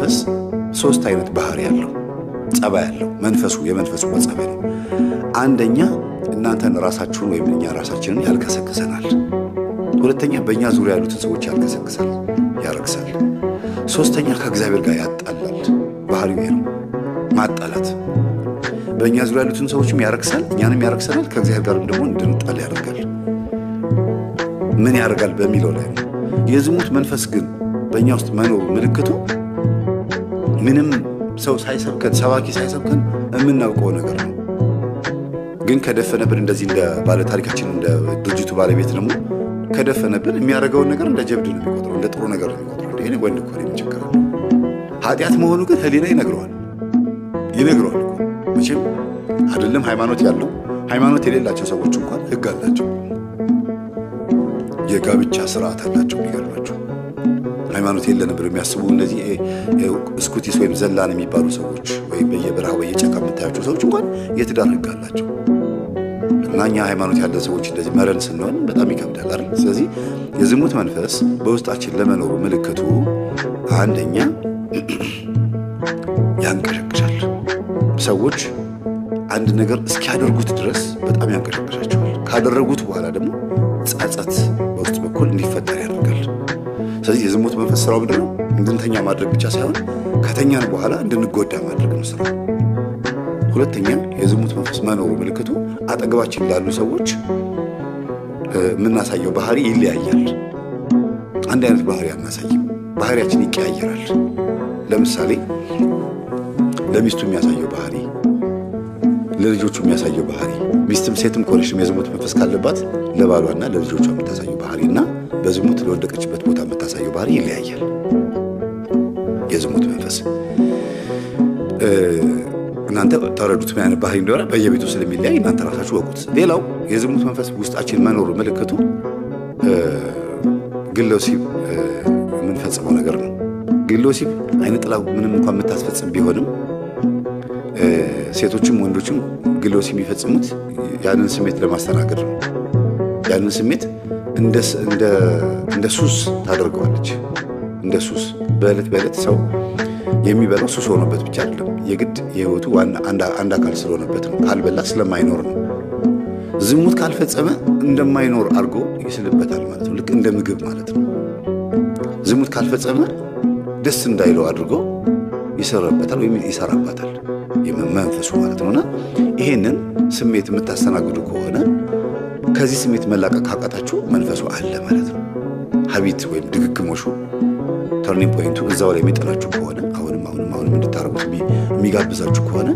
መንፈስ ሶስት አይነት ባህሪ ያለው ጸባይ ያለው መንፈሱ የመንፈሱ ጸባይ ነው። አንደኛ እናንተን ራሳችሁን ወይም እኛ ራሳችንን ያልከሰክሰናል። ሁለተኛ በእኛ ዙሪያ ያሉትን ሰዎች ያልከሰክሳል፣ ያረክሳል። ሶስተኛ ከእግዚአብሔር ጋር ያጣላል። ባህሪው ይሄ ነው፣ ማጣላት። በእኛ ዙሪያ ያሉትን ሰዎችም ያረክሳል፣ እኛንም ያረክሰናል። ከእግዚአብሔር ጋርም ደግሞ እንድንጣል ያደርጋል። ምን ያደርጋል በሚለው ላይ ነው። የዝሙት መንፈስ ግን በእኛ ውስጥ መኖሩ ምልክቱ ምንም ሰው ሳይሰብከን ሰባኪ ሳይሰብከን የምናውቀው ነገር ነው። ግን ከደፈነብን እንደዚህ እንደ ባለ ታሪካችን እንደ ድርጅቱ ባለቤት ደግሞ ከደፈነብን የሚያደርገውን ነገር እንደ ጀብድ ነው የሚቆጥረው፣ እንደ ጥሩ ነገር ነው የሚቆጥረው። ይሄ ወንድ እኮ ነው፣ ምን ችግር አለው? ኃጢአት መሆኑ ግን ሕሊና ይነግረዋል ይነግረዋል እኮ መቼም አይደለም። ሃይማኖት ያለው ሃይማኖት የሌላቸው ሰዎች እንኳን ሕግ አላቸው፣ የጋብቻ ስርዓት አላቸው። የሚገርማቸው ሃይማኖት የለንም ብለው የሚያስቡ እነዚህ እስኩቲስ ወይም ዘላን የሚባሉ ሰዎች ወይም በየበረሃ በየጫካ የምታያቸው ሰዎች እንኳን የትዳር ሕግ አላቸው። እና እኛ ሃይማኖት ያለን ሰዎች እንደዚህ መረን ስንሆን በጣም ይከብዳል አይደል? ስለዚህ የዝሙት መንፈስ በውስጣችን ለመኖሩ ምልክቱ አንደኛ ያንቀሸቅሻል። ሰዎች አንድ ነገር እስኪያደርጉት ድረስ በጣም ያንቀሸቅሻቸዋል። ካደረጉት በኋላ ደግሞ ጸጸት በውስጥ በኩል እንዲፈጠር ያደርጋል። ስለዚህ የዝሙት መንፈስ ስራው ምንድን ነው? እንድንተኛ ማድረግ ብቻ ሳይሆን ከተኛን በኋላ እንድንጎዳ ማድረግ ነው ስራው። ሁለተኛ የዝሙት መንፈስ መኖሩ ምልክቱ አጠገባችን ላሉ ሰዎች የምናሳየው ባህሪ ይለያያል። አንድ አይነት ባህሪ አናሳይም። ባህሪያችን ይቀያየራል። ለምሳሌ ለሚስቱ የሚያሳየው ባህሪ፣ ለልጆቹ የሚያሳየው ባህሪ፣ ሚስትም ሴትም ከሆነች የዝሙት መንፈስ ካለባት ለባሏና ለልጆቿ የምታሳየው ባህሪ እና በዝሙት ለወደቀችበት ቦታ የምታሳየው ባህሪ ይለያያል። የዝሙት መንፈስ እናንተ ተረዱት ምን አይነት ባህሪ እንደሆነ በየቤቱ ስለሚለያይ እናንተ ራሳችሁ ወቁት። ሌላው የዝሙት መንፈስ ውስጣችን መኖሩ ምልክቱ ግለ ወሲብ የምንፈጽመው ነገር ነው። ግለ ወሲብ አይነ ጥላ ምንም እንኳን የምታስፈጽም ቢሆንም ሴቶችም ወንዶችም ግለ ወሲብ የሚፈጽሙት ያንን ስሜት ለማስተናገድ ነው። ያንን ስሜት እንደ ሱስ ታደርገዋለች። እንደ ሱስ በዕለት በዕለት ሰው የሚበላው ሱስ ሆኖበት ብቻ አይደለም፣ የግድ የህይወቱ ዋና አንድ አካል ስለሆነበት ነው። ካልበላ ስለማይኖር ነው። ዝሙት ካልፈጸመ እንደማይኖር አድርጎ ይስልበታል ማለት ነው። ልክ እንደ ምግብ ማለት ነው። ዝሙት ካልፈጸመ ደስ እንዳይለው አድርጎ ይሰራበታል ወይም ይሰራባታል መንፈሱ ማለት ነውና ይሄንን ስሜት የምታስተናግዱ ከሆነ ከዚህ ስሜት መላቀቅ ካቃታችሁ መንፈሱ አለ ማለት ነው። Habit ወይም ድግግሞሹ turning point ኡ እዛው ላይ የሚጥላችሁ ከሆነ አሁንም አሁንም አሁንም እንድታረጉት የሚጋብዛችሁ ከሆነ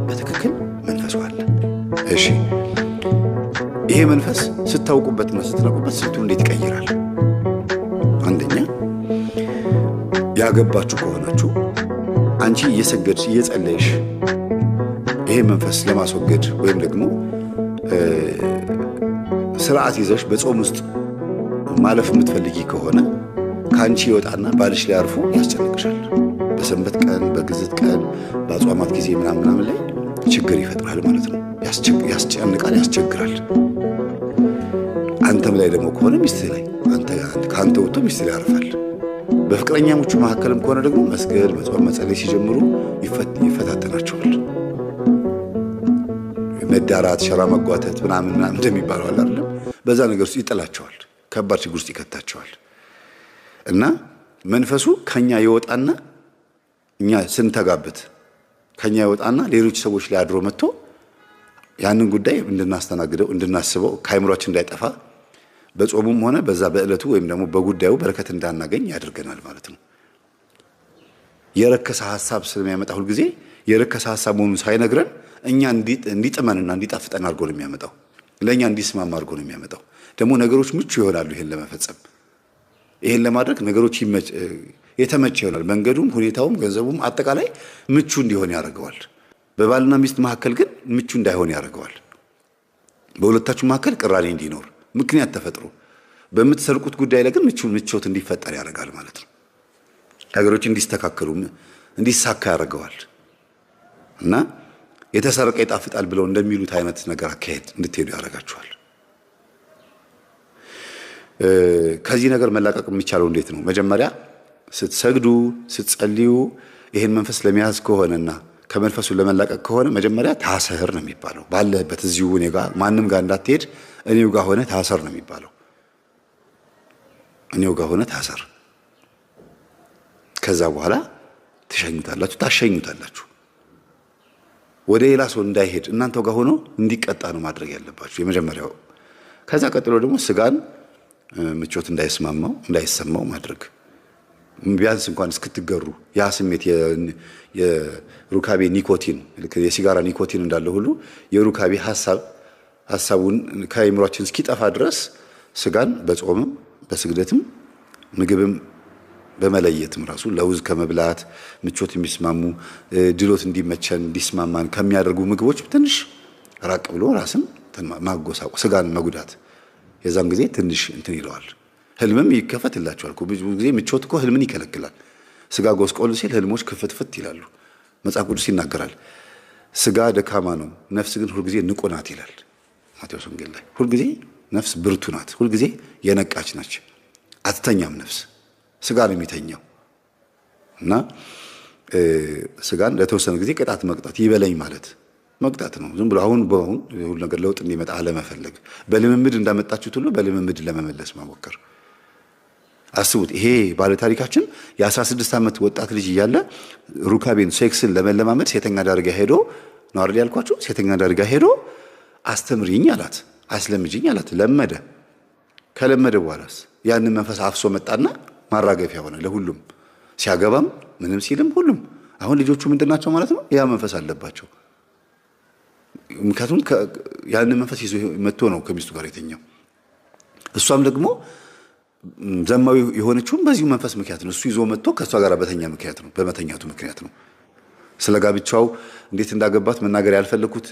በትክክል መንፈሱ አለ። እሺ ይሄ መንፈስ ስታውቁበትና ስትነቁበት ስልቱን እንዴት ይቀይራል? አንደኛ ያገባችሁ ከሆናችሁ አንቺ እየሰገድሽ እየጸለይሽ ይሄ መንፈስ ለማስወገድ ወይም ደግሞ ስርዓት ይዘሽ በጾም ውስጥ ማለፍ የምትፈልጊ ከሆነ ከአንቺ ይወጣና ባልሽ ላይ አርፎ ያስጨንቅሻል። በሰንበት ቀን፣ በግዝት ቀን፣ በአጽዋማት ጊዜ ምናምን ምናምን ላይ ችግር ይፈጥራል ማለት ነው። ያስጨንቃል፣ ያስቸግራል። አንተም ላይ ደግሞ ከሆነ ሚስትህ ላይ ከአንተ ወጥቶ ሚስትህ ላይ ያርፋል። በፍቅረኛሞቹ መካከልም ከሆነ ደግሞ መስገድ፣ መጾም፣ መጸለይ ሲጀምሩ ይፈታተናቸዋል። መዳራት፣ ሸራ መጓተት ምናምን ምናምን እንደሚባለው አለ አይደለም። በዛ ነገር ውስጥ ይጥላቸዋል። ከባድ ችግር ውስጥ ይከታቸዋል። እና መንፈሱ ከኛ ይወጣና እኛ ስንተጋበት ከኛ ይወጣና ሌሎች ሰዎች ላይ አድሮ መጥቶ ያንን ጉዳይ እንድናስተናግደው እንድናስበው ከአይምሯችን እንዳይጠፋ በጾሙም ሆነ በዛ በዕለቱ ወይም ደግሞ በጉዳዩ በረከት እንዳናገኝ ያደርገናል ማለት ነው። የረከሰ ሀሳብ ስለሚያመጣ ሁልጊዜ የረከሰ ሀሳብ መሆኑን ሳይነግረን እኛ እንዲጥመንና እንዲጣፍጠን አድርጎ ነው የሚያመጣው። ለእኛ እንዲስማማ አድርጎ ነው የሚያመጣው። ደግሞ ነገሮች ምቹ ይሆናሉ ይሄን ለመፈጸም ይሄን ለማድረግ ነገሮች የተመቸ ይሆናል። መንገዱም፣ ሁኔታውም፣ ገንዘቡም አጠቃላይ ምቹ እንዲሆን ያደርገዋል። በባልና ሚስት መካከል ግን ምቹ እንዳይሆን ያደርገዋል። በሁለታችሁ መካከል ቅራኔ እንዲኖር ምክንያት ተፈጥሮ በምትሰርቁት ጉዳይ ላይ ግን ምቾት እንዲፈጠር ያደርጋል ማለት ነው። ነገሮች እንዲስተካከሉ እንዲሳካ ያደርገዋል። እና የተሰረቀ ይጣፍጣል ብለው እንደሚሉት አይነት ነገር አካሄድ እንድትሄዱ ያደርጋችኋል። ከዚህ ነገር መላቀቅ የሚቻለው እንዴት ነው? መጀመሪያ ስትሰግዱ ስትጸልዩ ይሄን መንፈስ ለመያዝ ከሆነና ከመንፈሱ ለመላቀቅ ከሆነ መጀመሪያ ታሰር ነው የሚባለው። ባለህበት እዚሁ እኔ ጋር ማንም ጋር እንዳትሄድ እኔው ጋር ሆነ ታሰር ነው የሚባለው። እኔው ጋር ሆነ ታሰር። ከዛ በኋላ ትሸኙታላችሁ፣ ታሸኙታላችሁ። ወደ ሌላ ሰው እንዳይሄድ እናንተው ጋር ሆኖ እንዲቀጣ ነው ማድረግ ያለባችሁ የመጀመሪያው። ከዛ ቀጥሎ ደግሞ ስጋን ምቾት እንዳይስማማው እንዳይሰማው ማድረግ፣ ቢያንስ እንኳን እስክትገሩ ያ ስሜት የሩካቤ ኒኮቲን፣ የሲጋራ ኒኮቲን እንዳለ ሁሉ የሩካቤ ሀሳቡን ከአእምሯችን እስኪጠፋ ድረስ ስጋን በጾምም በስግደትም ምግብም በመለየትም ራሱ ለውዝ ከመብላት፣ ምቾት የሚስማሙ ድሎት እንዲመቸን እንዲስማማን ከሚያደርጉ ምግቦች ትንሽ ራቅ ብሎ ራስን ማጎሳቆ ስጋን መጉዳት፣ የዛን ጊዜ ትንሽ እንትን ይለዋል። ህልምም ይከፈትላቸዋል። ብዙ ጊዜ ምቾት እኮ ህልምን ይከለክላል። ስጋ ጎስቆል ሲል ህልሞች ክፍትፍት ይላሉ። መጽሐፍ ቅዱስ ይናገራል። ስጋ ደካማ ነው፣ ነፍስ ግን ሁልጊዜ ንቁ ናት ይላል ማቴዎስ ወንጌል ላይ። ሁልጊዜ ነፍስ ብርቱ ናት፣ ሁልጊዜ የነቃች ናች። አትተኛም ነፍስ፣ ስጋ ነው የሚተኛው። እና ስጋን ለተወሰነ ጊዜ ቅጣት መቅጣት፣ ይበለኝ ማለት መቅጣት ነው። ዝም ብሎ አሁን በአሁን ሁሉ ነገር ለውጥ እንዲመጣ አለመፈለግ፣ በልምምድ እንዳመጣችሁት ሁሉ በልምምድ ለመመለስ መሞከር። አስቡት፣ ይሄ ባለታሪካችን የ16 ዓመት ወጣት ልጅ እያለ ሩካቤን ሴክስን ለመለማመድ ሴተኛ አዳሪ ጋ ሄዶ ነው አይደል ያልኳችሁ? ሴተኛ አዳሪ ጋ ሄዶ አስተምሪኝ አላት፣ አስለምጂኝ አላት። ለመደ። ከለመደ በኋላስ ያንን መንፈስ አፍሶ መጣና ማራገፊያ ሆነ ለሁሉም። ሲያገባም ምንም ሲልም ሁሉም አሁን ልጆቹ ምንድን ናቸው ማለት ነው? ያ መንፈስ አለባቸው። ምክንያቱም ያንን መንፈስ ይዞ መጥቶ ነው ከሚስቱ ጋር የተኛው። እሷም ደግሞ ዘማዊ የሆነችውም በዚሁ መንፈስ ምክንያት ነው። እሱ ይዞ መጥቶ ከእሷ ጋር በተኛ ምክንያት ነው፣ በመተኛቱ ምክንያት ነው። ስለ ጋብቻው እንዴት እንዳገባት መናገር ያልፈለኩት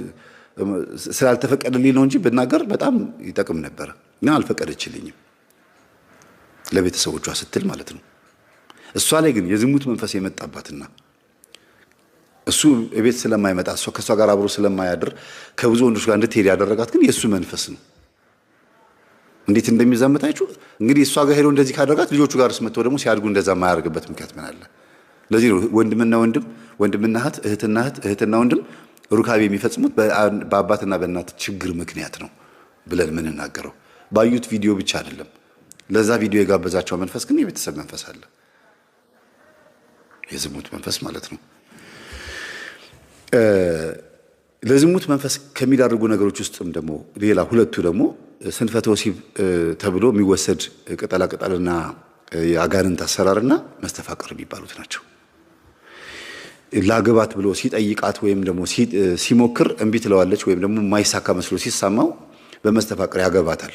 ስላልተፈቀደልኝ ነው እንጂ ብናገር በጣም ይጠቅም ነበረ። ግን አልፈቀደችልኝም፣ ለቤተሰቦቿ ስትል ማለት ነው። እሷ ላይ ግን የዝሙት መንፈስ የመጣባትና እሱ ቤት ስለማይመጣ፣ እሷ ከእሷ ጋር አብሮ ስለማያድር ከብዙ ወንዶች ጋር እንድትሄድ ያደረጋት ግን የእሱ መንፈስ ነው። እንዴት እንደሚዛመታችሁ እንግዲህ፣ እሷ ጋር ሄዶ እንደዚህ ካደረጋት ልጆቹ ጋር መጥቶ ደግሞ ሲያድጉ እንደዛ የማያደርግበት ምክንያት ምን አለ? ለዚህ ነው ወንድምና ወንድም፣ ወንድምና እህት፣ እህትና እህት፣ እህትና ወንድም ሩካቤ የሚፈጽሙት በአባትና በእናት ችግር ምክንያት ነው ብለን የምንናገረው። ባዩት ቪዲዮ ብቻ አይደለም። ለዛ ቪዲዮ የጋበዛቸው መንፈስ ግን የቤተሰብ መንፈስ አለ። የዝሙት መንፈስ ማለት ነው። ለዝሙት መንፈስ ከሚዳርጉ ነገሮች ውስጥም ደግሞ ሌላ ሁለቱ ደግሞ ስንፈተ ወሲብ ተብሎ የሚወሰድ ቅጠላ ቅጠልና የአጋንንት አሰራርና መስተፋቅር የሚባሉት ናቸው። ላግባት ብሎ ሲጠይቃት ወይም ደግሞ ሲሞክር እምቢ ትለዋለች፣ ወይም ደግሞ የማይሳካ መስሎ ሲሰማው በመስተፋቅር ያገባታል።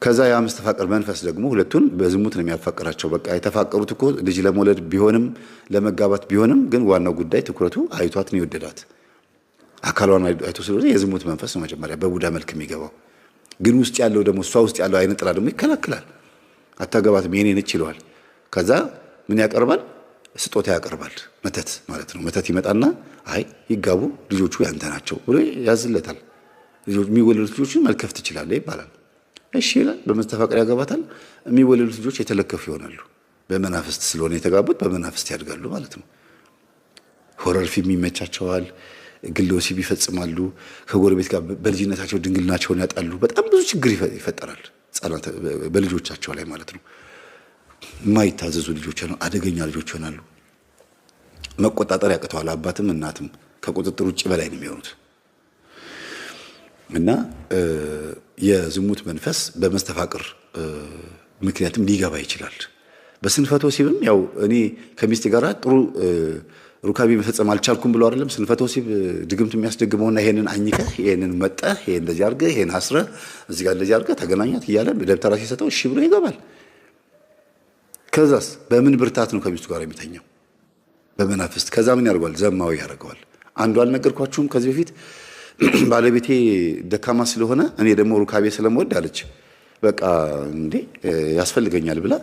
ከዛ ያ መስተፋቅር መንፈስ ደግሞ ሁለቱን በዝሙት ነው የሚያፋቅራቸው። በቃ የተፋቀሩት እኮ ልጅ ለመውለድ ቢሆንም ለመጋባት ቢሆንም ግን ዋናው ጉዳይ ትኩረቱ አይቷት ነው የወደዳት፣ አካሏን አይቶ ስለሆነ የዝሙት መንፈስ ነው መጀመሪያ በቡዳ መልክ የሚገባው። ግን ውስጥ ያለው ደግሞ እሷ ውስጥ ያለው አይነ ጥላ ደግሞ ይከላከላል። አታገባትም፣ የኔ ነች ይለዋል። ከዛ ምን ያቀርባል? ስጦታ ያቀርባል። መተት ማለት ነው። መተት ይመጣና አይ ይጋቡ፣ ልጆቹ ያንተ ናቸው ብሎ ያዝለታል። የሚወለዱት ልጆችን መልከፍ ትችላለህ ይባላል። እሺ ይላል። በመስተፋቅር ያገባታል። የሚወለዱት ልጆች የተለከፉ ይሆናሉ። በመናፍስት ስለሆነ የተጋቡት በመናፍስት ያድጋሉ ማለት ነው። Horror ፊልም ይመቻቸዋል። ግለ ወሲብ ይፈጽማሉ። ከጎረቤት ጋር በልጅነታቸው ድንግልናቸውን ያጣሉ። በጣም ብዙ ችግር ይፈጠራል ሕጻናት በልጆቻቸው ላይ ማለት ነው። የማይታዘዙ ልጆች ይሆናሉ። አደገኛ ልጆች ይሆናሉ። መቆጣጠር ያቅተዋል። አባትም እናትም ከቁጥጥር ውጭ በላይ ነው የሚሆኑት። እና የዝሙት መንፈስ በመስተፋቅር ምክንያትም ሊገባ ይችላል። በስንፈተ ወሲብም ያው እኔ ከሚስቴ ጋር ጥሩ ሩካቤ መፈጸም አልቻልኩም ብሎ አይደለም ስንፈተ ወሲብ ድግምት የሚያስደግመውና ይሄንን አኝከህ፣ ይሄንን መጠህ፣ ይሄን እንደዚህ አድርገህ፣ ይሄን አስረህ፣ እዚህ ጋር እንደዚህ አድርገህ ተገናኛት እያለ ደብተራ ሲሰጠው እሺ ብሎ ይገባል። ከዛስ በምን ብርታት ነው ከሚስቱ ጋር የሚተኛው? በመናፍስት። ከዛ ምን ያደርገዋል? ዘማዊ ያደርገዋል። አንዱ አልነገርኳችሁም ከዚህ በፊት፣ ባለቤቴ ደካማ ስለሆነ እኔ ደግሞ ሩካቤ ስለምወድ አለች። በቃ እንዴ ያስፈልገኛል ብላ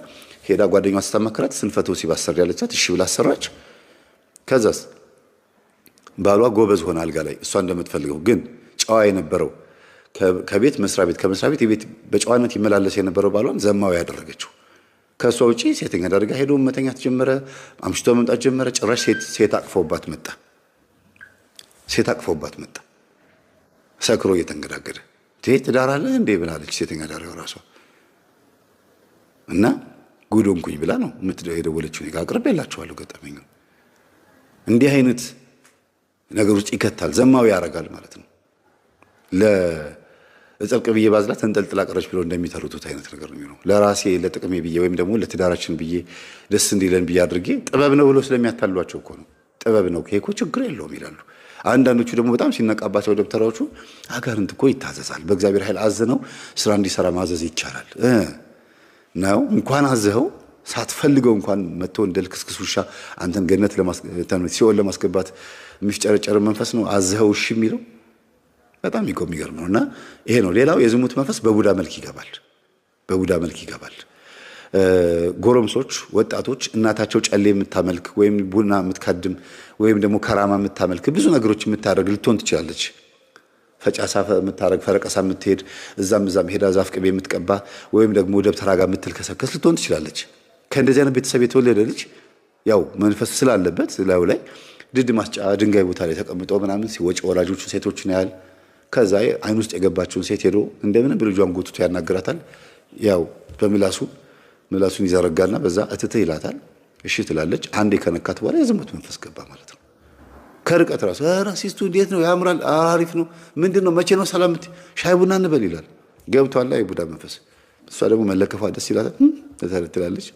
ሄዳ ጓደኛዋ ስታማክራት ስንፈተ ወሲብ አሰሪ ያለቻት፣ እሺ ብላ አሰራች። ከዛስ ባሏ ጎበዝ ሆነ አልጋ ላይ እሷ እንደምትፈልገው፣ ግን ጨዋ የነበረው፣ ከቤት መስሪያ ቤት ከመስሪያ ቤት ቤት በጨዋነት ይመላለስ የነበረው ባሏን ዘማዊ ያደረገችው። ከእሷ ውጪ ሴተኛ አዳሪ ጋር ሄዶ መተኛት ጀመረ። አምሽቶ መምጣት ጀመረ። ጭራሽ ሴት አቅፎባት መጣ። ሴት አቅፎባት መጣ። ሰክሮ እየተንገዳገደ ትዳር አለ እንዴ ብላለች ሴተኛ አዳሪዋ ራሷ። እና ጉድ ሆንኩኝ ብላ ነው የደወለችው። እኔ ጋር አቅርቤላችኋለሁ ገጠመኙን። እንዲህ አይነት ነገር ውስጥ ይከታል፣ ዘማዊ ያደርጋል ማለት ነው። ለጽድቅ ብዬ ባዝላ ተንጠልጥላ ቀረች ብሎ እንደሚተርቱት አይነት ነገር ነው የሚሆነው። ለራሴ ለጥቅሜ ብዬ ወይም ደግሞ ለትዳራችን ብዬ ደስ እንዲለን ብዬ አድርጌ ጥበብ ነው ብሎ ስለሚያታሏቸው እኮ ነው። ጥበብ ነው ይሄ እኮ ችግር የለውም ይላሉ። አንዳንዶቹ ደግሞ በጣም ሲነቃባቸው ደብተራዎቹ አጋንንት እኮ ይታዘዛል፣ በእግዚአብሔር ኃይል አዝነው ስራ እንዲሰራ ማዘዝ ይቻላል ነው። እንኳን አዝኸው ሳትፈልገው እንኳን መጥቶ እንደ ልክስክስ ውሻ አንተን ገነት ሲኦል ለማስገባት የሚፍጨረጨር መንፈስ ነው አዝኸው እሺ የሚለው። በጣም የሚገርም ነው። እና ይሄ ነው። ሌላው የዝሙት መንፈስ በቡዳ መልክ ይገባል። በቡዳ መልክ ይገባል። ጎረምሶች፣ ወጣቶች እናታቸው ጨሌ የምታመልክ ወይም ቡና የምትካድም ወይም ደግሞ ከራማ የምታመልክ ብዙ ነገሮች የምታደርግ ልትሆን ትችላለች። ፈጫሳ የምታደርግ፣ ፈረቀሳ የምትሄድ፣ እዛም እዛም ሄዳ ዛፍ ቅቤ የምትቀባ ወይም ደግሞ ደብተራ ጋር የምትልከሰከስ ልትሆን ትችላለች። ከእንደዚህ አይነት ቤተሰብ የተወለደ ልጅ ያው መንፈስ ስላለበት ላዩ ላይ ድድ ማስጫ ድንጋይ ቦታ ላይ ተቀምጦ ምናምን ሲወጭ ወላጆቹን ሴቶችን ያህል ከዛ አይን ውስጥ የገባችውን ሴት ሄዶ እንደምንም ልጇን ጎትቶ ያናግራታል። ያው በምላሱ ምላሱን ይዘረጋና በዛ እትትህ ይላታል። እሺ ትላለች። አንዴ ከነካት በኋላ የዝሙት መንፈስ ገባ ማለት ነው። ከርቀት ራሱ ኧረ ሲስቱ እንዴት ነው ያምራል፣ አሪፍ ነው፣ ምንድን ነው፣ መቼ ነው ሰላም፣ ሻይ ቡና እንበል ይላል። ገብቷል የቡዳ መንፈስ። እሷ ደግሞ መለከፏ ደስ ይላታል ትላለች።